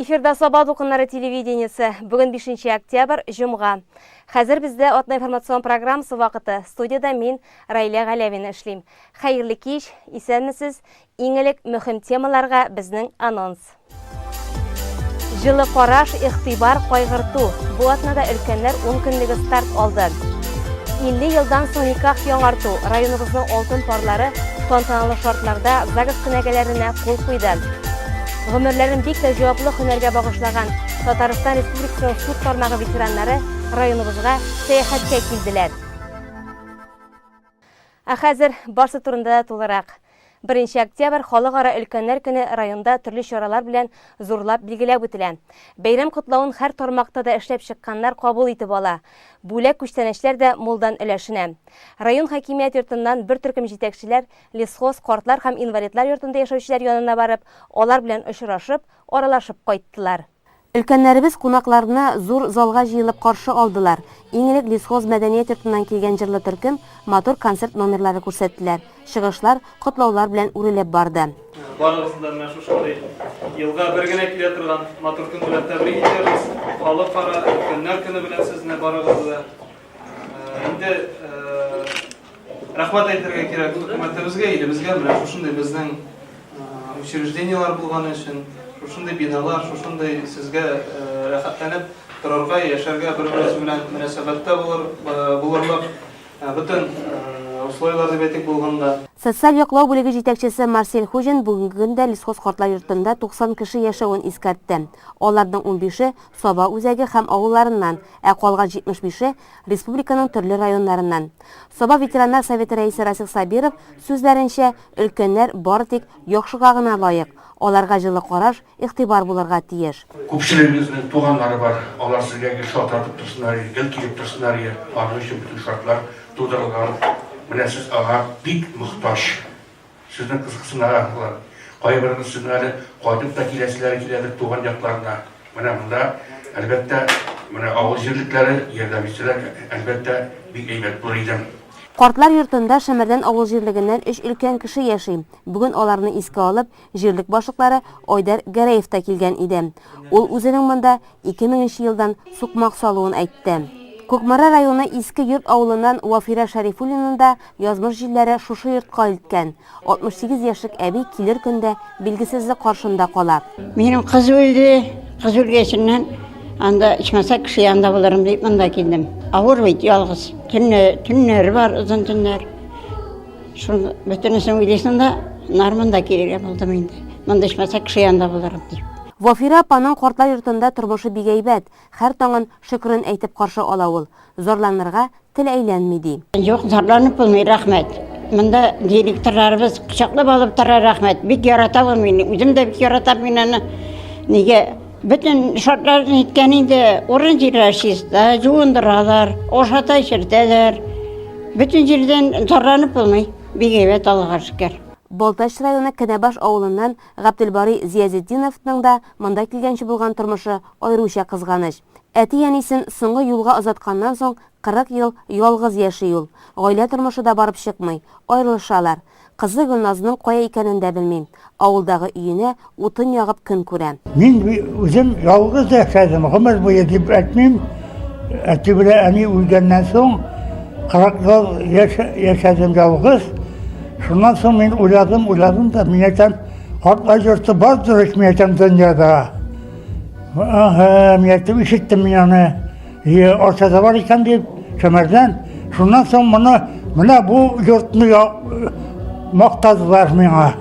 Эфирда Саба дулкыннары телевидениесе. Бүген 5 октябрь, җомга. Хәзер бездә атна информацион программасы вакыты. Студиядә мин, Раилә Галәвина эшлим. Хәерле кич, исәнмесез. Иң элек мөһим темаларга безнең анонс. Җылы караш, игътибар, кайгырту. Бу атнада өлкәннәр ун көнлеге старт алды. 50 елдан соң никах яңарту. Районыбызның алтын парлары тантаналы шартларда ЗАГС кенәгәләренә кул куйды. Гомерләрен бик тә җаваплы һөнәргә багышлаган Татарстан Республикасының суд тармагы ветераннары районыбызга сәяхәткә килделәр. Ә хәзер барсы турында да тулырак. Беренче октябрь Халыкара өлкәннәр көне районда төрле чаралар белән зурлап билгеләп үтелә. Бәйрәм котлавын һәр тармакта да эшләп чыкканнар кабул итеп ала. Бүләк-күчтәнәчләр дә мулдан өләшенә. Район хакимият йортыннан бер төркем җитәкчеләр Лесхоз картлар һәм инвалидлар йортында яшәүчеләр янына барып, алар белән очрашып, аралашып кайттылар. Өлкәннәребез кунакларны зур залга җыелып каршы алдылар. Иң элек Лесхоз мәдәният йортыннан килгән җырлы төркем матур концерт номерлары күрсәттеләр. Чыгышлар котлаулар белән үрелеп барды. Барыгызны да менә шушындый елга бер генә килә торган матур көн белән тәбрик итәбез. Халыкара өлкәннәр көне белән сезне барыгызны да. Инде рәхмәт әйтергә кирәк хөкүмәтебезгә, илебезгә менә шушындый безнең учреждениеләр булганы өчен, шушындый биналар, шушындый сезгә рәхәтләнеп торырга, яшәргә, бер-беребез белән мөнәсәбәттә булыр, булырлык бөтен условияләр дип әйтик булганда. Социаль яклау бүлеге җитәкчесе Марсель Хуҗин бүгенге көндә Лесхоз картлар йортында 90 кеше яшәвен искәртте. Аларның унбише, Саба үзәге һәм авылларыннан, ә калган 75-е, республиканың төрле районнарыннан. Саба ветераннар советы рәисе Расих Сабиров сүзләренчә, өлкәннәр бары тик яхшыга гына лаек, аларга җылы караш, игътибар булырга тиеш. Күпчелегегезнең туганнары бар, алар сезгә гел шалтыратып торсыннар иде, гел килеп торсыннар иде. Аның өчен бөтен шартлар тудырылган. Менә сез аңа бик мохтаҗ. Сезнең кызыксыналар. Кайберегез сезнең әле кайтып та киләселәре киләдер туган якларына. Менә монда, әлбәттә, менә авыл җирлекләре ярдәм итсәләр, әлбәттә, бик әйбәт булыр иде. Картлар йортында Шәмәрдән авыл җирлегеннән өч өлкән кеше яши. Бүген аларны искә алып, җирлек башлыклары Айдар Гәрәев та килгән иде. Ул үзенең монда 2000 нче елдан сукмак салуын әйтте. Кукмара районы Иске Йорт авылыннан Вафирә Шәрифуллинаны да язмыш җилләре шушы йортка илткән. 68 яшьлек әби килер көндә билгесезлек каршында кала. Минем кыз үлде, кыз үлгәченнән анда ичмаса кеше янында булырым дип монда килдем. Авыр бит ялгыз. Төнне, төннәр бар, озын төннәр. Шул бөтенесен уйлыйсың да, нар монда килергә булдым инде. Монда ичмаса кеше янында булырым дип. Вафирә апаның картлар йортында тормышы бик әйбәт, һәр таңын шөкерен әйтеп каршы ала ул. Зарланырга тел әйләнми, ди. Юк, зарланып булмый, рәхмәт. Монда директорларыбыз кочаклап алып тора, рәхмәт. Бик ярата ул мине, үзем дә бик яратам мин аны. Нигә? Бөтен шартлар ниткән инде, урын җирләр чиста, жуындыралар, ашата эчертәләр. Бөтен җирдән зарланып булмый. Бик әйбәт, Аллага шөкер. Балтач районы Кенәбаш авылыннан Габделбарый Зиязетдиновның да монда килгәнче булган тормышы аеруча кызганыч. Әти-әнисен соңгы юлга озатканнан соң 40 ел ялгыз яши ул. Гаилә тормышы да барып чыкмый, аерылышалар. Кызы Гөлназның кая икәнен дә белми. Авылдагы өенә утын ягып көн күрә. Мин үзем ялгыз яшәдем, гомер буе дип әйтмим. Әти белән әни үлгәннән соң 40 ел яшәдем ялгыз. Шуннан соң мин уйладым, уйладым да, мин әйтәм, картлар йорты бардыр ич, мин әйтәм, дөньяда. Ага, мин әйтәм, ишеттем мин аны. Арчада бар икән дип, Шәмәрдән. Шуннан соң моны, менә бу йортны мактадылар миңа.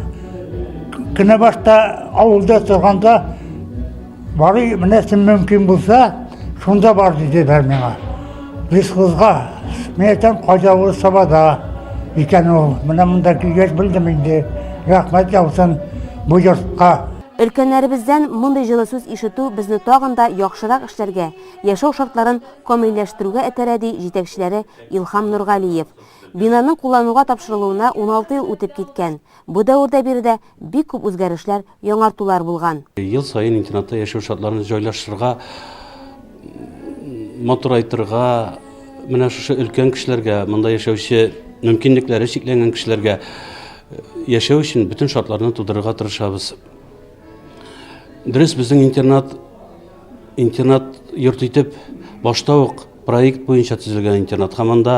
Кенәбашта авылда торганда Барый, менә син мөмкин булса, шунда бар диделәр миңа. Лесхозга. Мин әйтәм, кайда ул Сабада икән ул. Менә монда килгәч белдем инде. Рәхмәт яусын бу йортка. Өлкәннәребездән мондый җылы сүз ишетү безне тагын да яхшырак эшләргә, яшәү шартларын камилләштерүгә этәрә, ди җитәкчеләре Илһам Нургалиев. Бинаның куллануга тапшырылуына 16 ел үтеп киткән. Бу дәвердә биредә бик күп үзгәрешләр, яңартулар булган. Ел саен интернатта яшәү шартларын җайлаштырырга, матурайтырга, менә шушы өлкән кешеләргә, монда яшәүче мөмкинлекләре чикләнгән кешеләргә яшәү өчен бөтен шартларны тудырырга тырышабыз. Дөрес, безнең интернат интернат йорт итеп башта ук проект буенча төзелгән интернат һәм анда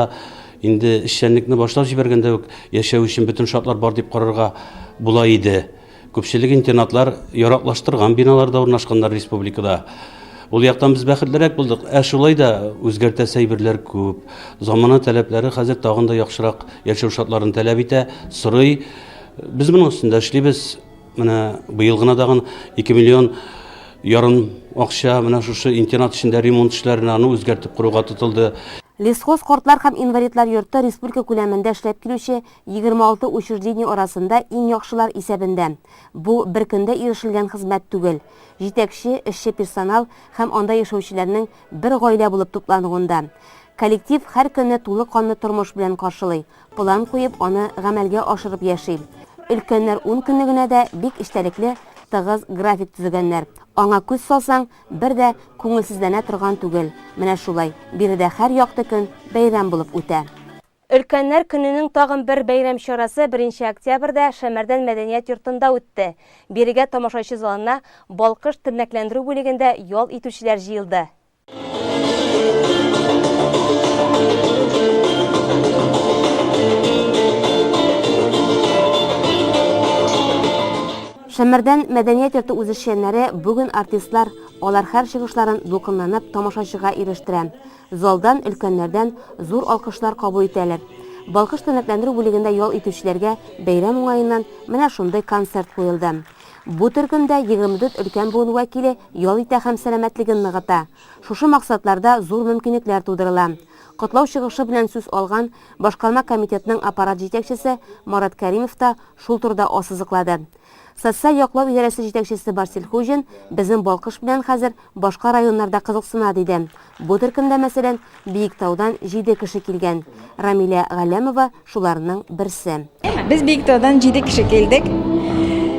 инде эшчәнлекне башлап җибәргәндә үк яшәү өчен бөтен шартлар бар дип карарга була иде. Күпчелек интернатлар яраклаштырган биналарда урнашканнар республикада. Ул яктан без бәхетлерәк булдык. Ә шулай да үзгәртәсе әйберләр күп. Замана таләпләре хәзер тагын да яхшырак яшәү шартларын таләп итә, сорый. Без моның өстендә эшлибез. Менә быел гына тагын 2 миллион ярым акча менә шушы интернат эчендә ремонт эшләренә аны үзгәртеп коруга тотылды. Лесхоз картлар һәм инвалидлар йорты республика күләмендә эшләп килүче 26 учреждение арасында иң яхшылар исәбендә. Бу бер көндә ирешелгән хезмәт түгел. Җитәкче, эшче персонал һәм анда яшәүчеләрнең бер гаилә булып туплануында. Коллектив һәр көнне тулы канлы тормыш белән каршылый. План куеп, аны гамәлгә ашырып яши. Өлкәннәр ун көнлегенә дә бик эчтәлекле, тыгыз график төзегәннәр. Аңа күз салсаң, бер дә күңелсезләнә торган түгел. Менә шулай, биредә һәр якты көн бәйрәм булып үтә. Өлкәннәр көненең тагын бер бәйрәм чарасы беренче октябрьдә Шәмәрдән мәдәният йортында үтте. Бирегә тамашачы залына Балкыш тернәкләндерү бүлегендә ял итүчеләр җыелды. Шәмәрдән мәдәният йорты үзешчәннәре бүген артистлар, алар һәр чыгышларын дулкынланып тамашачыга ирештерә. Залдан, өлкәннәрдән зур алкышлар кабул итәләр. Балкыш тернәкләндерү бүлегендә ял итүчеләргә бәйрәм уңаеннан менә шундый концерт куелды. Бу төркемдә 24 өлкән буын вәкиле ял итә һәм сәламәтлеген ныгыта. Шушы максатларда зур мөмкинлекләр тудырыла. Котлау чыгышы белән сүз алган Башкарма комитетның аппарат җитәкчесе Марат Кәримов та шул турыда ассызыклады. Социаль яклау идарәсе җитәкчесе Барсель Хуҗин, Безнең Балкыш белән хәзер башка районнар да кызыксына, диде. Бу төркемдә, мәсәлән, Биектаудан җиде кеше килгән. Рамилә Галләмова шуларның берсе. Без Биектаудан җиде кеше килдек.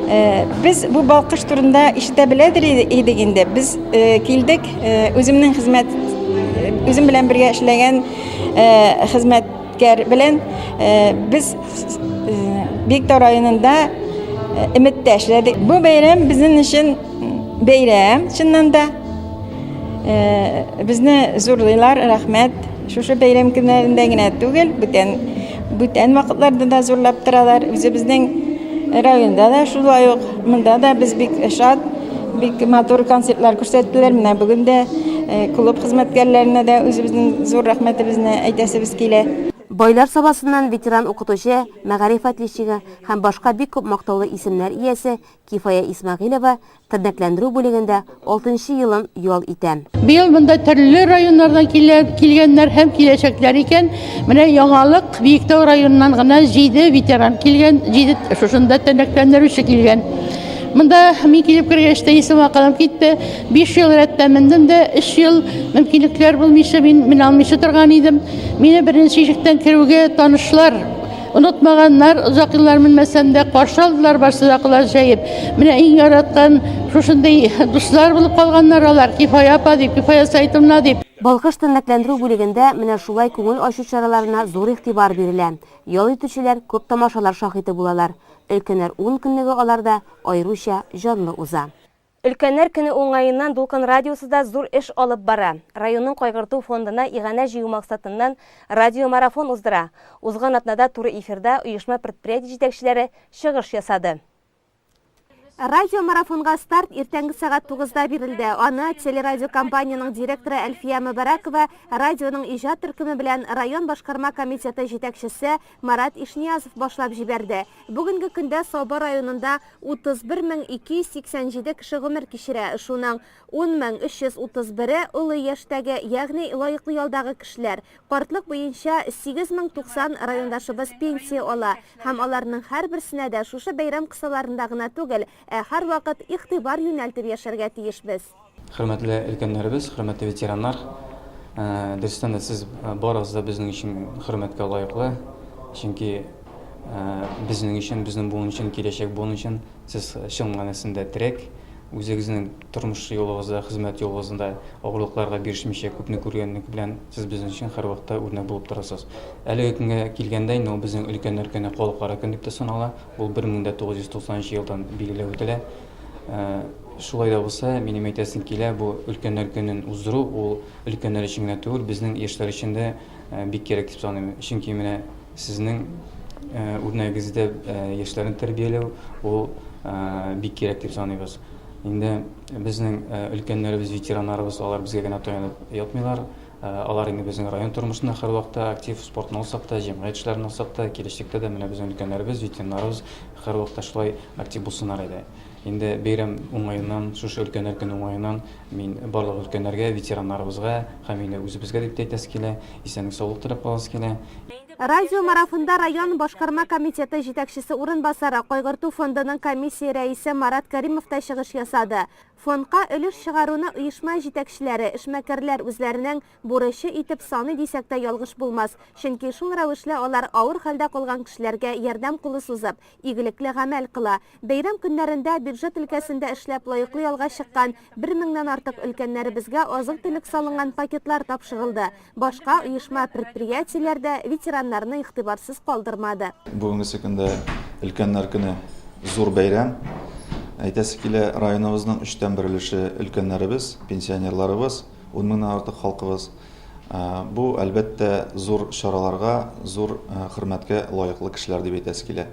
Э, без бу балкыш турында ишетә беләдер идек инде. Без э, килдек, э, үземнең хезмәт үзем белән бергә эшләгән хезмәткәр белән без Биектау районында Өметтә эшләдек. Бу бәйрәм безнең өчен бәйрәм, чыннан да. Безне зурлыйлар, рәхмәт. Шушы бәйрәм көннәрендә генә түгел, бүтән бүтән вакытларда да зурлап торалар. Үзебезнең районда да шулай ук, монда да без бик шат, бик матур концертлар күрсәттеләр. Менә бүген дә клуб хезмәткәрләренә дә үзебезнең зур рәхмәтебезне әйтәсебез килә. Байлар Сабасыннан ветеран укытучы, мәгариф отличнигы һәм башка бик күп мактаулы исемнәр иясе Кифая Исмәгыйлева тернәкләндерү бүлегендә алтынчы елын ял итә. Быел монда төрле районнардан килгәннәр һәм киләчәкләр икән. Менә яңалык Биектау районыннан гына 7 ветеран килгән, 7 шушында тернәкләндерүче килгән. Монда мин килеп кергәч тә исем акылым китте. 5 ел рәттән мендем дә, 3 ел мөмкинлекләр булмыйча мин менә алмыйча торган идем. Мине беренче ишектән керүгә танышлар Онытмаганнар, озак еллар менмәсәм дә, каршы алдылар барсы да колач җәеп. Менә иң яраткан шушындый дуслар булып калганнар алар, Кифая апа дип, Кифая Саитовна дип. Балкыш тернәкләндерү бүлегендә менә шулай күңел ачу чараларына зур игътибар бирелә. Ял итүчеләр күп тамашалар шаһиты булалар. Өлкәннәр ункөнлеге аларда аеруча җанлы уза. Өлкәннәр көне уңаеннан Дулкын радиосы да зур эш алып бара. Районның кайгырту фондына иганә җыю максатыннан радиомарафон уздыра. Узган атнада туры эфирда оешма-предприятие җитәкчеләре чыгыш ясады. Радиомарафонга старт иртәнге сәгать тугызда бирелде. Аны телерадиокомпаниянең директоры Әлфия Мөбарәкова радионың иҗат төркеме белән район башкарма комитеты җитәкчесе Марат Ишниязов башлап җибәрде. Бүгенге көндә Саба районында 31 287 кеше гомер кичерә, шуның 10 331-е олы яшьтәге, ягъни лаеклы ялдагы кешеләр. Картлык буенча 8090 райондашыбыз пенсия ала һәм аларның һәрберсенә дә шушы бәйрәм кысаларында гына түгел, ә һәрвакыт игътибар юнәлтеп яшәргә тиешбез. Хөрмәтле өлкәннәребез, хөрмәтле ветераннар, дөрестән дә сез барыгыз да безнең өчен хөрмәткә лаеклы, чөнки безнең өчен, безнең буын өчен, киләчәк буын өчен сез чын мәгънәсендә терәк. Үзегезнең тормыш юлыгызда, хезмәт юлыгызда авырлыкларга бирешмичә күпне күргәнлек белән сез безнең өчен һәрвакытта үрнәк булып торасыз. Әлеге көнгә килгәндә инде ул безнең өлкәннәр көне, халыкара көн дип тә санала. Ул 1990 елдан билгеләп үтелә. Шулай да булса, минем әйтәсем килә, бу өлкәннәр көнен уздыру ул өлкәннәр өчен генә түгел, безнең яшьләр өчен дә бик кирәк дип саныйм. Чөнки менә сезнең үрнәгегездә яшьләрне тәрбияләү ул бик кирәк дип саныйбыз. Инде безнең өлкәннәребез, ветераннарыбыз, алар безгә генә таянып ятмыйлар. Алар инде безнең район тормышында һәрвакытта актив, спортны алсак та, җәмгыять эшләрен алсак та, киләчәктә дә менә безнең өлкәннәребез, ветераннарыбыз һәрвакытта шулай актив булсыннар иде. Инде бәйрәм уңаеннан, шушы өлкәннәр көне уңаеннан мин барлык өлкәннәргә, ветераннарыбызга һәм инде үзебезгә дип тә әйтәсе килә, исәнлек-саулык теләп каласы килә. Радиомарафонда район башкарма комитеты җитәкчесе урынбасары, Кайгырту фондының комиссия рәисе Марат Кәримов та чыгыш ясады. Фондка өлеш чыгаруны оешма җитәкчеләре, эшмәкәрләр үзләренең бурычы итеп саный дисәк тә ялгыш булмас, чөнки шул рәвешле алар авыр хәлдә калган кешеләргә ярдәм кулы сузып, игелекле гамәл кыла. Бәйрәм көннәрендә бюджет өлкәсендә эшләп лаеклы ялга чыккан бер меңнән артык өлкәннәребезгә азык-төлек салынган пакетлар тапшырылды. Башка оешма-предприятиеләр дә ветераннарны игътибарсыз калдырмады. Бүгенгесе көндә Өлкәннәр көне зур бәйрәм. Әйтәсе килә, районыбызның өчтән бер өлеше өлкәннәребез, пенсионерларыбыз, ун меңнән артык халкыбыз. Бу, әлбәттә, зур чараларга, зур хөрмәткә лаеклы кешеләр дип әйтәсе килә.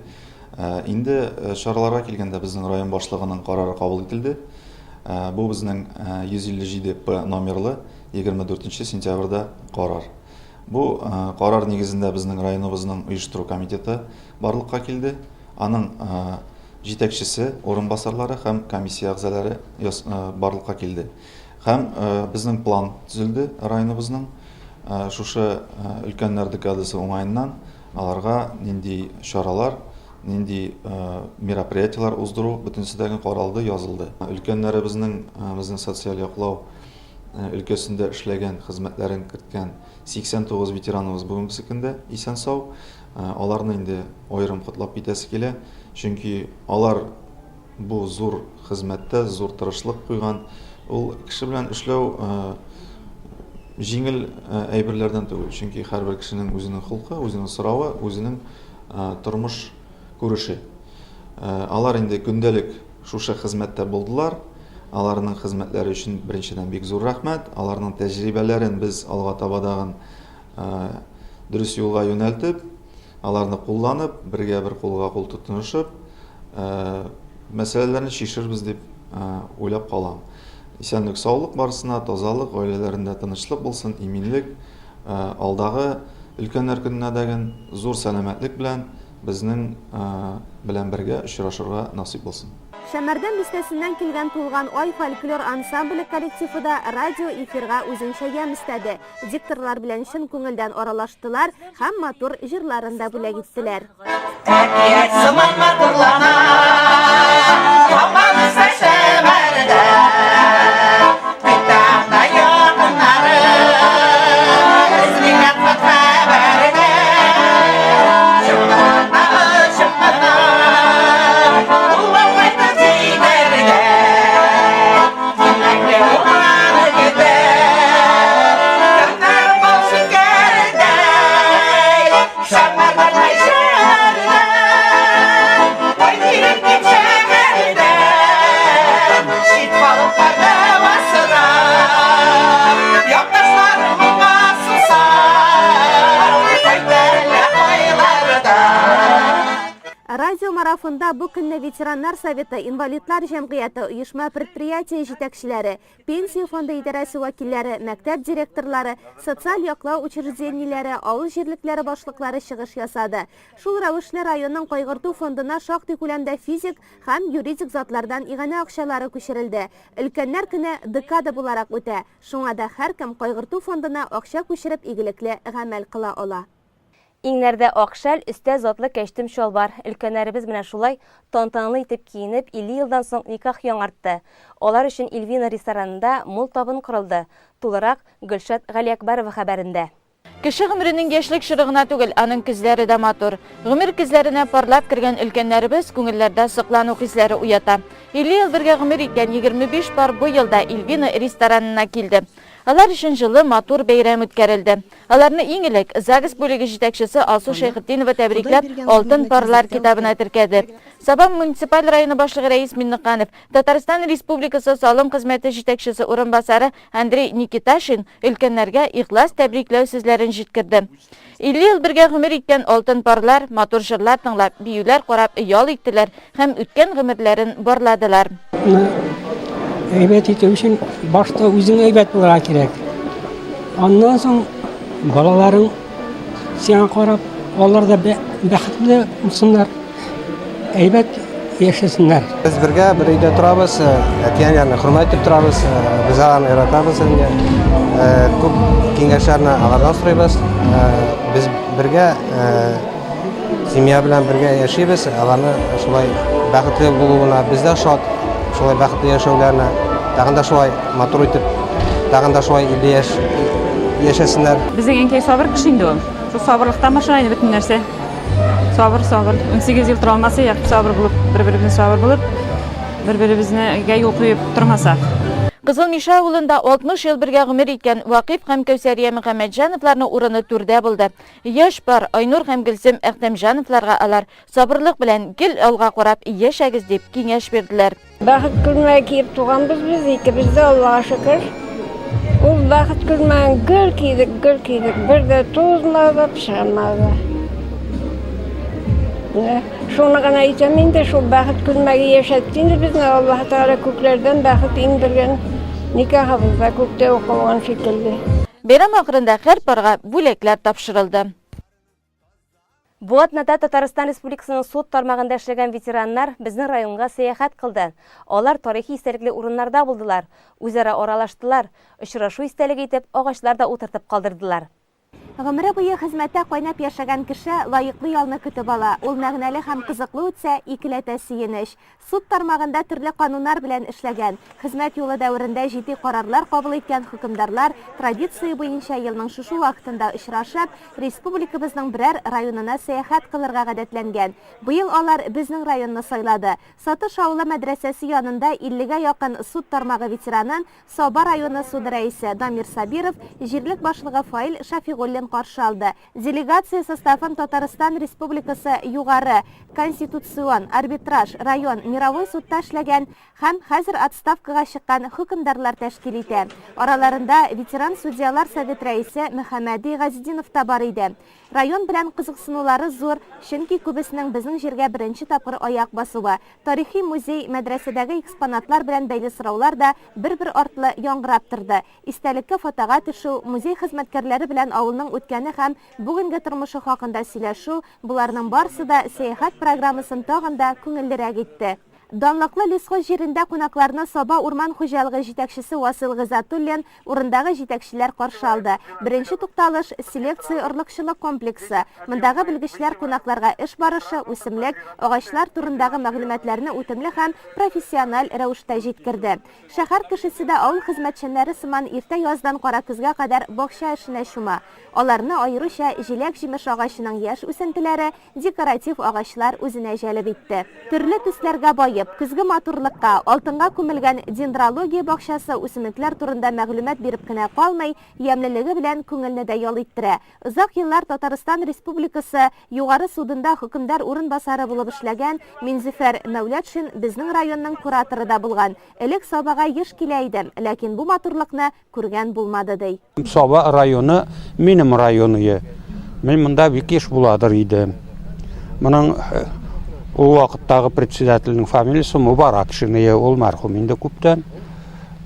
Инде чараларга килгәндә, безнең район башлыгының карары кабул ителде. Бу безнең 157 П номерлы 24 нче сентябрьдә карар. Бу карар нигезендә безнең районыбызның оештыру комитеты барлыкка килде. Аның җитәкчесе, урынбасарлары һәм комиссия әгъзалары барлыкка килде. Һәм безнең план төзелде районыбызның шушы өлкәннәр декадасы уңаеннан аларга нинди чаралар, нинди мероприятиеләр уздыру бөтенесе дә каралды, язылды. Өлкәннәребезнең безнең социаль яклау өлкәсендә эшләгән, хезмәтләрен керткән 89 ветераныбыз бүгенгесе көндә исән-сау. Аларны инде аерым котлап китәсе килә, чөнки алар бу зур хезмәттә зур тырышлык куйган. Ул кеше белән эшләү җиңел әйберләрдән түгел, чөнки һәрбер кешенең үзенең холкы, үзенең соравы, үзенең тормыш күреше. Алар инде көндәлек Шушы хезмәттә булдылар. Аларның хезмәтләре өчен беренчедән бик зур рәхмәт. Аларның тәҗрибәләрен без алга таба тагын дөрес юлга юнәлтеп, аларны кулланып, бергә бер кулга кул тотынышып, мәсьәләләрне чишербез дип уйлап калам. Исәнлек, саулык барысына, тазалык, гаиләләрендә тынычлык булсын, иминлек. Алдагы өлкәннәр көненә дәген зур сәламәтлек белән Безнең белән бергә очрашырга насыйп булсын. Шәмәрдән бистәсеннән килгән Тулган ай фольклор ансамбле коллективы да радио эфирга үзенчә ямь өстәде. Дикторлар белән чын күңелдән аралаштылар һәм матур җырларын да бүләк иттеләр. Әкият сыман матурлана, һаман үсә Шәмәрдән. Кайтам да якыннары, эзлиләр хат хәбәрдә. Чыкканда, чыкканда, улым кайтып җитәргә. Күлмәкле урман көтә, кемнәр бал шикәрдәй, Шәмәрдән, шәмәрдән, ой, тирек дип шәһәрдән, чит халыклар дәвасына, якташларым моңа сусар, кайта әллә кайларда. Радиомарафонда бу көнне ветераннар советы, инвалидлар җәмгыяте, оешма-предприятие җитәкчеләре, Пенсия фонды идарәсе вәкилләре, мәктәп директорлары, социаль яклау учреждениеләре, авыл җирлекләре башлыклары чыгыш ясады. Шул рәвешле районның кайгырту фондына шактый күләмдә физик һәм юридик затлардан иганә акчалары күчерелде. Өлкәннәр көне декада буларак үтә, шуңа да һәркем кайгырту фондына акча күчереп игелекле гамәл кыла ала. Иңнәрдә ак шәл, өстә затлы кәчтүм-чалбар. Өлкәннәребез менә шулай тантаналы итеп киенеп, 50 елдан соң никах яңартты. Алар өчен Ильвина ресторанында мул табын корылды. Тулырак Гөлшат Галиәкбәрова хәбәрендә. Кеше гомеренең яшьлек чоры гына түгел, аның көзләре дә матур. Гомер көзләренә парлап кергән өлкәннәребез күңелләрдә соклану хисләре уята. 50 ел бергә гомер иткән 25 пар бу елда Ильвина ресторанына килде. Алар өчен җылы, матур бәйрәм үткәрелде. Аларны иң элек ЗАГС бүлеге җитәкчесе Алсу Шәйхетдинова тәбрикләп, Алтын парлар китабына теркәде. Саба муниципаль районы башлыгы Рәис Миннеканов, Татарстан Республикасы салым хезмәте җитәкчесе урынбасары Андрей Никиташин өлкәннәргә ихлас тәбрикләү сүзләрен җиткерде. 50 ел бергә гомер иткән алтын парлар матур җырлар тыңлап, биюләр карап ял иттеләр һәм үткән гомерләрен барладылар. Әйбәт итү өчен башта үзең әйбәт булырга кирәк. Аннан соң балаларың сиңа карап, алар да бәхетле булсыннар. Әйбәт яшәсеннәр. Без бергә бер өйдә торабыз, әти-әниләрне хөрмәт итеп торабыз, без аларны яратабыз инде. Күп киңәшләрне алардан сорыйбыз. Без бергә семья белән бергә яшибез, аларны шулай бәхетле булуына без дә шат, шулай бәхетле яшәүләренә, тагын да шулай матур итеп, тагын да шулай 50 яшь яшәсеннәр. Безнең әнкәй сабыр кеше инде ул. Шул сабырлыктан башлана инде бөтен нәрсә. Сабыр, сабыр. 18 ел тора алмаса, як сабыр булып, бер-беребезне сабыр булып, бер-беребезнегә юл куеп тормасак. Кызыл Мишә авылында 60 ел бергә гомер иткән Вакыйф һәм Кәүсәрия Мөхәммәтҗановларның урыны түрдә булды. Яшь пар Айнур һәм Гөлсем Әхтәмҗановларга алар сабырлык белән гел алга карап яшәгез дип киңәш бирделәр. Бәхет күлмәге киеп туганбыз без, икебез дә, Аллага шөкер. Ул бәхет күлмәген гел кидек, гел кидек. Бер дә тузмады да, пычранмады да. Менә шуны гына әйтәм инде, шул бәхет күлмәге яшәтте инде безне, Аллаһ Тәгалә күкләрдән бәхет иңдергән. Никахыбыз да күктә укылган шикелле. Бәйрәм ахырында һәр парга бүләкләр тапшырылды. Бу атнада Татарстан Республикасының суд тармагында эшләгән ветераннар безнең районга сәяхәт кылды. Алар тарихи истәлекле урыннарда булдылар, үзара аралаштылар, очрашу истәлеге итеп агачлар да утыртып калдырдылар. Гомере буе хезмәттә кайнап яшәгән кеше лаеклы ялны көтеп ала. Ул мәгънәле һәм кызыклы үтсә, икеләтә сөенеч. Суд тармагында төрле кануннар белән эшләгән, хезмәт юлы дәверендә җитди карарлар кабул иткән хөкемдарлар традиция буенча елның шушы вакытында очрашып, республикабызның берәр районына сәяхәт кылырга гадәтләнгән. Быел алар безнең районны сайлады. Сатыш авылы мәдрәсәсе янында иллегә якын суд тармагы ветеранын Саба районы суды рәисе Дамир Сабиров, җирлек башлыгы Фаил Шәфигуллин каршы алды. Делегация составын Татарстан Республикасы Югары, Конституцион, Арбитраж, район, мировой судта эшләгән һәм хәзер отставкага чыккан хөкемдарлар тәшкил итә. Араларында ветеран судьялар совет рәисе Мөхәммәди Газетдинов та бар иде. Район белән кызыксынулары зур, чөнки күбесенең безнең җиргә беренче тапкыр аяк басуы. Тарихи музей, мәдрәсәдәге экспонатлар белән бәйле сораулар да бер-бер артлы яңгырап торды. Истәлеккә фотога төшү, музей хезмәткәрләре белән авылның үткәне һәм бүгенге тормышы хакында сөйләшү, боларның барысы да сәяхәт программасын тагын да күңеллерәк итте. Данлыклы Лесхоз җирендә кунакларны Саба урман хуҗалыгы җитәкчесе Васыйл Гыйззәтуллин, урындагы җитәкчеләр каршы алды. Беренче тукталыш, селекция-орлыкчылык комплексы. Мондагы белгечләр кунакларга эш барышы, үсемлек, агачлар турындагы мәгълүматларны үтемле һәм профессиональ рәвештә җиткерде. Шәһәр кешесе дә авыл хезмәтчәннәре сыман иртә яздан кара көзгә кадәр бакча эшенә чума. Аларны аеруча җиләк-җимеш агачының яшь үсентеләре, декоратив агачлар үзенә җәлеп итте. Төрле төсләргә баеп, көзге матурлыкка, алтынга күмелгән дендрология бакчасы үсемлекләр турында мәгълүмат биреп кенә калмый, ямьлелеге белән күңелне дә ял иттерә. Озак еллар Татарстан Республикасы Югары судында хөкемдар урынбасары булып эшләгән Минзөфәр Мәүләтшин безнең районның кураторы да булган. Элек Сабага еш килә идем, ләкин бу матурлыкны күргән булмады, ди. Саба районы минем районые. Мин монда бик еш буладыр идем. Моның ул вакыттагы председательнең фамилиясе Мубаракшиные, ул мәрхүм инде күптән.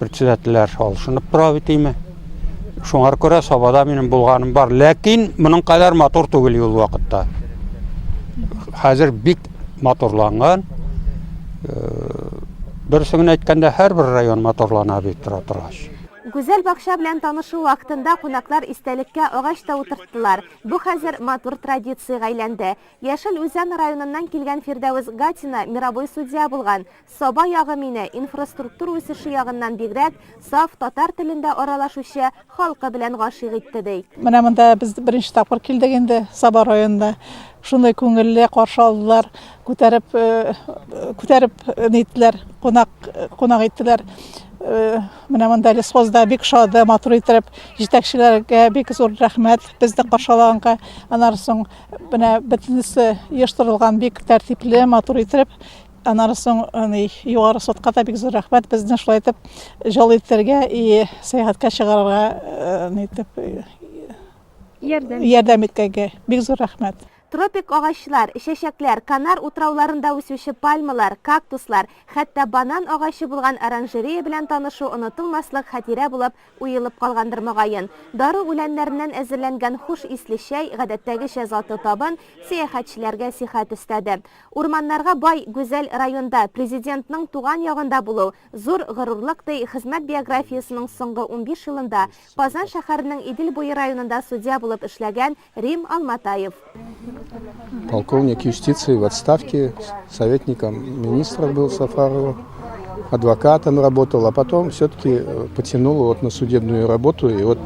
Председательләр алышынып тора бит име. Шуңар күрә Сабада минем булганым бар. Ләкин моның кадәр матур түгел ул вакытта. Хәзер бик матурланган. Дөресен генә әйткәндә, һәрбер район матурлана бит тора торгач. Гүзәл бакча белән танышу вакытында кунаклар истәлеккә агач та утырттылар. Бу хәзер матур традициягә әйләнде. Яшел Үзән районыннан килгән Фирдәвес Гатина мировой судья булган. Саба ягы мине, инфраструктура үсеше ягыннан бигрәк, саф татар телендә аралашучы халкы белән гашыйк итте, ди. Менә монда без беренче тапкыр килдек инде Саба районына. Шундый күңелле каршы алдылар, күтәреп, күтәреп ниттеләр, кунак, кунак иттеләр. Менә монда лесхозда бик шады, матур итеп. Җитәкчеләргә бик зур рәхмәт безне каршылаганга. Аннары соң менә бөтенесе оештырылган бик тәртипле, матур итеп. Аннары соң югары судка да бик зур рәхмәт безне шулай итеп җал итәргә и сәяхәткә чыгарырга нитеп ярдәм иткәнгә бик зур рәхмәт. Тропик агачлар, чәчәкләр, Канар утрауларында үсүче пальмалар, кактуслар, хәтта банан агачы булган оранжерея белән танышу онытылмаслык хатирә булып уелып калгандыр мөгаен. Дару үләннәреннән әзерләнгән хуш исле чәй, гадәттәгечә затлы табын, сәяхәтчеләргә сихәт өстәде. Урманнарга бай гүзәл районда, Президентның туган ягында булу, зур горурлык, ди хезмәт биографиясенең соңгы 15 елында Казан шәһәренең Идел буе районында судья булып эшләгән Рим Алматаев. Полковник юстиции в отставке, советником министра был Сафарова, адвокатом работал, а потом все-таки э, потянул вот на судебную работу и вот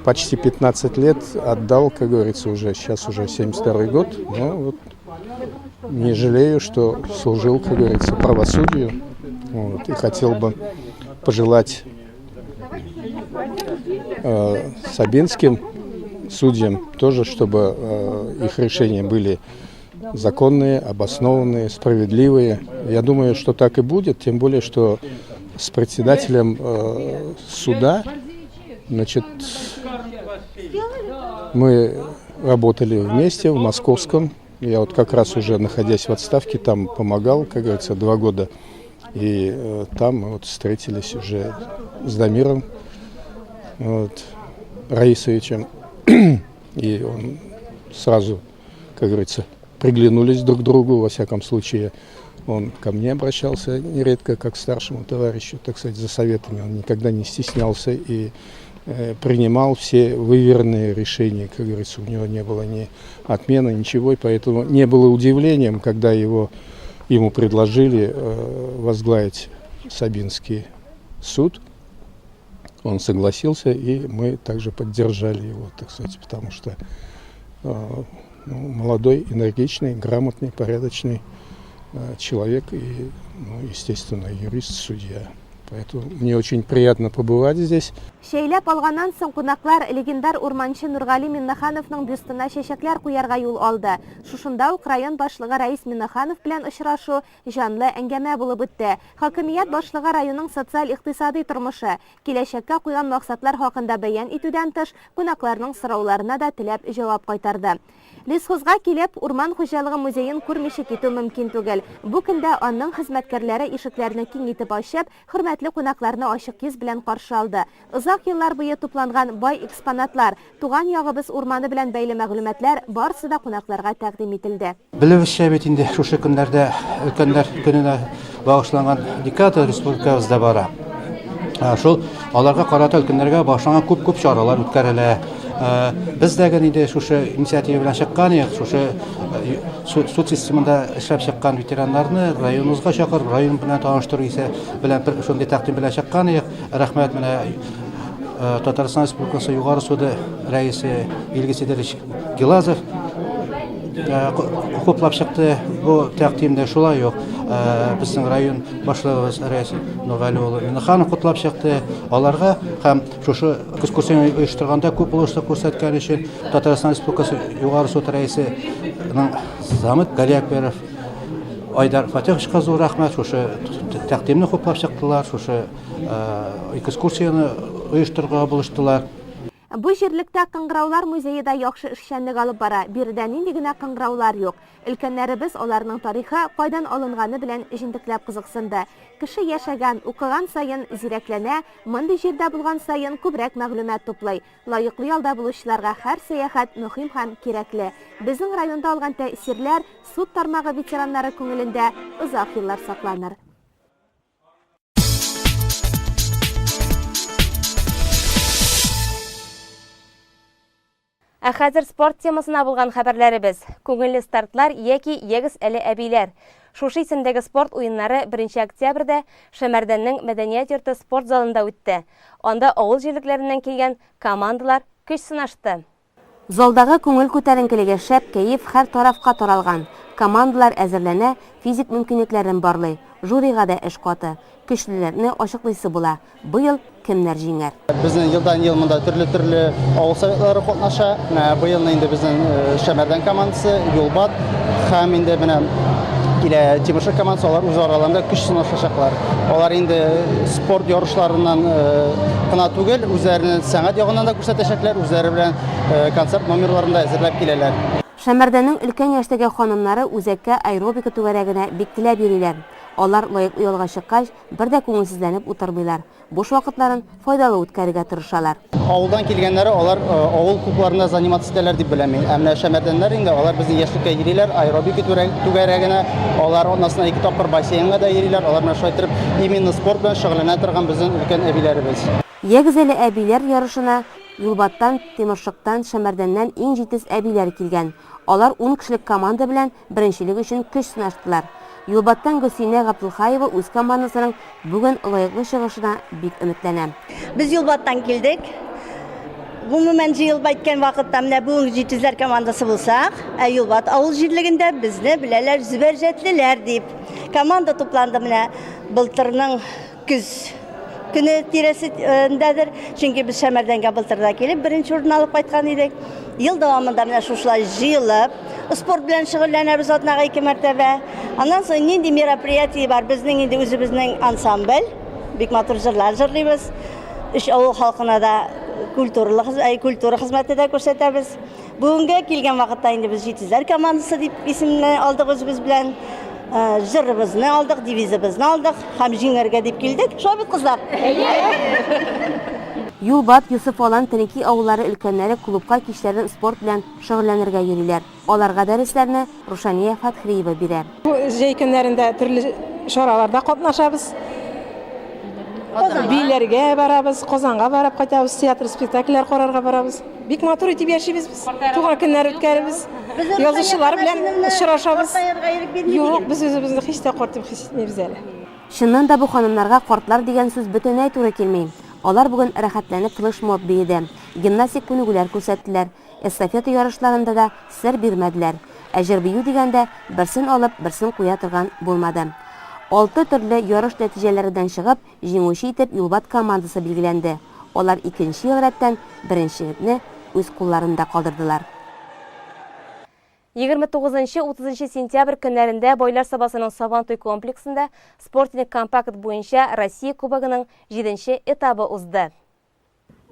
почти 15 лет отдал, как говорится, уже сейчас уже 72 год, но вот не жалею, что служил, как говорится, правосудию. Вот, и хотел бы пожелать э, Сабинским судьям тоже, чтобы э, их решения были законные, обоснованные, справедливые. Я думаю, что так и будет, тем более, что с председателем э, суда, значит, мы работали вместе в московском. Я вот как раз уже, находясь в отставке, там помогал, как говорится, два года. И э, там мы вот встретились уже с Дамиром вот, Раисовичем. И он сразу, как говорится, приглянулись друг к другу. Во всяком случае, он ко мне обращался нередко, как к старшему товарищу, так сказать, за советами. Он никогда не стеснялся и э, принимал все выверенные решения. Как говорится, у него не было ни отмены, ничего. И поэтому не было удивлением, когда его, ему предложили э, возглавить Сабинский суд. Он согласился, и мы также поддержали его, так сказать, потому что э, ну, молодой, энергичный, грамотный, порядочный э, человек и, ну, естественно, юрист, судья. Поэтому мне очень приятно побывать здесь. Чәйләп алганнан соң кунаклар легендар урманчы Нургали Миннехановның бюстына чәчәкләр куярга юл алды. Шушында ук район башлыгы Рәис Миннеханов белән очрашу җанлы әңгәмә булып үтте. Хакимият башлыгы районның социаль-икътисадый тормышы, киләчәккә куйган максатлар хакында бәян итүдән тыш, кунакларның сорауларына да теләп җавап кайтарды. Лесхозга килеп, урман хуҗалыгы музеен күрмичә китү мөмкин түгел. Бу көндә аның хезмәткәрләре ишекләрне киң итеп ачып, хөрмәтле кунакларны ачык йөз белән каршы алды. Озак еллар буе тупланган бай экспонатлар, туган ягыбыз урманы белән бәйле мәгълүматлар барысы да кунакларга тәкъдим ителде. Белебезчә бит инде шушы көннәрдә өлкәннәр көненә багышланган декада республикабызда бара. Шул аларга карата өлкәннәргә багышланган күп-күп чаралар үткәрелә. Без дә инде шушы инициатива белән чыккан идек, шушы суд системында эшләп чыккан ветераннарны районыбызга чакырып, район белән таныштыру исә белән шундый тәкъдим белән чыккан идек. Рәхмәт менә Татарстан Республикасы Югары суды рәисе Илгиз Идерович Гилазов хуплап чыкты бу тәкъдимне. Шулай ук безнең район башлыгыбыз Рәис Нургали улы Миннеханов хуплап чыкты. Аларга һәм шушы экскурсияне оештырганда күп булышлык күрсәткән өчен Татарстан Республикасы Югары суд рәисенең замы Галиәкбәров Айдар Фатиховичка зур рәхмәт. Шушы тәкъдимне хуплап чыктылар, шушы экскурсияне оештырырга булыштылар. Бу җирлектә Кыңгыраулар музее да яхшы эшчәнлек алып бара. Биредә нинди генә кыңгыраулар юк. Өлкәннәребез аларның тарихы, кайдан алынганы белән җентекләп кызыксынды. Кеше яшәгән, укыган саен зирәкләнә, мондый җирдә булган саен күбрәк мәгълүмат туплый. Лаеклы ялда булучыларга һәр сәяхәт мөһим һәм кирәкле. Безнең районда алган тәэсирләр суд тармагы ветераннары күңелендә озак еллар сакланыр. Ә хәзер спорт темасына булган хәбәрләребез. Күңелле стартлар яки Ягез әле әбиләр. Шушы исемдәге спорт уеннары 1 октябрьдә Шәмәрдәннең Мәдәният йорты спорт залында үтте. Анда авыл җирлекләреннән килгән командалар көч сынашты. Залдагы күңел күтәренкелеге, шәп кәеф һәр тарафка таралган. Командалар әзерләнә, физик мөмкинлекләрен барлый. Жюрига да эш каты. Көчлеләрне ачыклыйсы була. Быел кемнәр җиңәр? Безнең елдан-ел монда төрле-төрле авыл советлары катнаша. Менә быелны инде безнең э, Шәмәрдән командасы, Юлбат һәм инде менә килә Тимершык командасы, алар үз араларында көч сынашачаклар. Алар инде спорт ярышларыннан э, гына түгел, үзләрен сәнгать ягыннан да күрсәтәчәкләр, үзләре белән э, концерт номерларын да әзерләп киләләр. Шәмәрдәннең өлкән яшьтәге ханымнары үзәккә аэробика түгәрәгенә бик теләп йөриләр. Алар лаеклы ялга чыккач, Бер дә күңелсезләнеп утырмыйлар, буш вакытларын файдалы үткәрергә тырышалар. Авылдан килгәннәре алар э, авыл клубларында заниматься итәләр дип беләм мин. Ә менә Шәмәрдәннәр инде алар безнең яшьлеккә йөриләр, аэробика түгәрәгенә, алар атнасына ике тапкыр бассейнга да йөриләр. Алар менә шулай итеп именно спорт белән шөгыльләнә торган безнең өлкән әбиләребез. Ягез әле әбиләр ярышына Юлбаттан, Тимершыктан, Шәмәрдәннән иң җитез әбиләр килгән. Алар ун кешелек команда белән беренчелек өчен көч сынаштылар. Юлбаттан Гөлсинә Габдулхаева үз командасының бүген лаеклы чыгышына бик өметләнә. Без Юлбаттан килдек. Гомумән җыелып әйткән вакытта менә бүгенге җитезләр командасы булсак, ә Юлбат авыл җирлегендә безне беләләр зөбәрҗәтлеләр дип. Команда тупланды менә былтырның көз көне тирәсендәдер. Чөнки без Шәмәрдәнгә былтыр да килеп беренче урын алып кайткан идек. Ел дәвамында менә шушылай җыелып, спорт белән шөгыльләнәбез атнага ике мәртәбә. Аннан соң нинди мероприятие бар? Безнең инде үзебезнең ансамбль, бик матур җырлар җырлыйбыз. Өч авыл халкына да культуралы, культура хезмәте дә күрсәтәбез. Бүгенгә килгән вакытта инде без Җитезләр командасы дип исемне алдык үзебез белән. Э, җырыбызны алдык, девизыбызны алдык һәм җиңәргә дип килдек. Шулай бит, кызлар? Юлбат, Йосыф Алан, Тенеки авыллары өлкәннәре клубка кичләрен спорт белән шөгыльләнергә йөриләр. Аларга дәресләрне Рушания Фәтхриева бирә. Бу җәй көннәрендә төрле чараларда катнашабыз. Биләргә барабыз, Казанга барып кайтабыз, театр спектакльләр карарга барабыз. Бик матур итеп яшибез без. Туган көннәр үткәрәбез. Язучылар белән очрашабыз. Юк, без үзебезне һич тә карт дип хис итмибез әле. Чыннан да бу ханымнарга картлар дигән сүз бөтенләй туры килми. Алар бүген рәхәтләнеп флешмоб биеде, гимнастик күнегүләр күрсәттеләр, эстафета ярышларында да сер бирмәделәр. Ә җыр-бию дигәндә, берсен алып, берсен куя торган булмады. Алты төрле ярыш нәтиҗәләреннән чыгып, Җиңүче итеп Юлбат командасы билгеләнде. Алар икенче ел рәттән беренчелекне үз кулларында калдырдылар. 29 нчы-30 нчы сентябрь көннәрендә Байлар Сабасының Сабантуй комплексында Спортинг Компакт буенча Россия Кубогының җиденче этабы узды.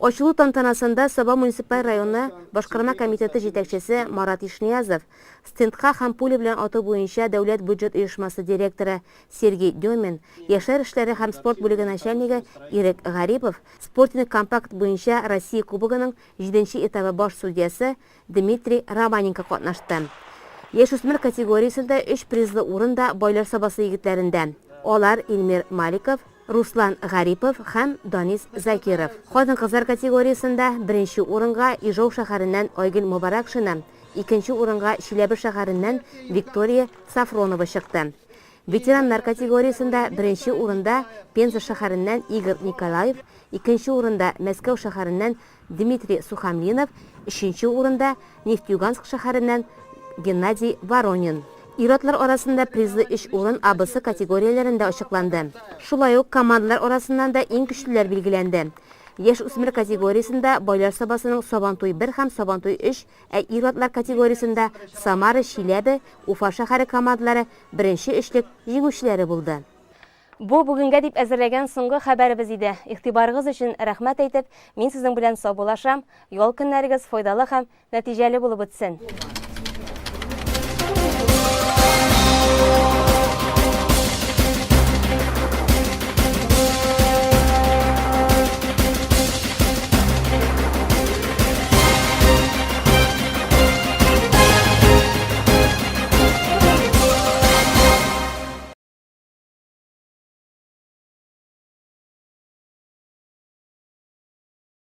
Ачылу тантанасында Саба муниципаль районы Башкарма комитеты җитәкчесе Марат Ишниязов, стендка һәм пуля белән ату буенча дәүләт бюджет оешмасы директоры Сергей Демин, яшьләр эшләре һәм спорт бүлеге начальнигы Ирек Гарипов, Спортинг Компакт буенча Россия Кубогының җиденче этабы баш судьясы Дмитрий Романенко катнашты. Яшүсмер категориясендә өч призлы урын да Байлар Сабасы егетләрендә. Алар, Илмир Маликов, Руслан Гарипов һәм Данис Закиров. Хатын-кызлар категориясендә беренче урынга Ижау шәһәреннән Айгөл Мобаракшина, икенче урынга Чиләбе шәһәреннән Виктория Сафронова чыкты. Ветераннар категориясендә беренче урында Пенза шәһәреннән Игорь Николаев, икенче урында Мәскәү шәһәреннән Дмитрий Сухомлинов, өченче урында Нефтеюганск шәһәреннән Геннадий Воронин. Ир-атлар арасында призлы өч урын АБС категорияләрендә ачыкланды. Шулай ук командалар арасыннан да иң көчлеләр билгеләнде. Яшүсмер категориясендә Байлар Сабасының Сабантуй бер һәм Сабантуй өч, ә ир-атлар категориясендә Самара, Чиләбе, Уфа шәһәре командалары беренче өчлек җиңүчеләре булды. Бу бүгенгә дип әзерләгән соңгы хәбәребез иде. Игътибарыгыз өчен рәхмәт әйтеп, мин сезнең белән саубуллашам. Ял көннәрегез файдалы һәм нәтиҗәле булып үтсен.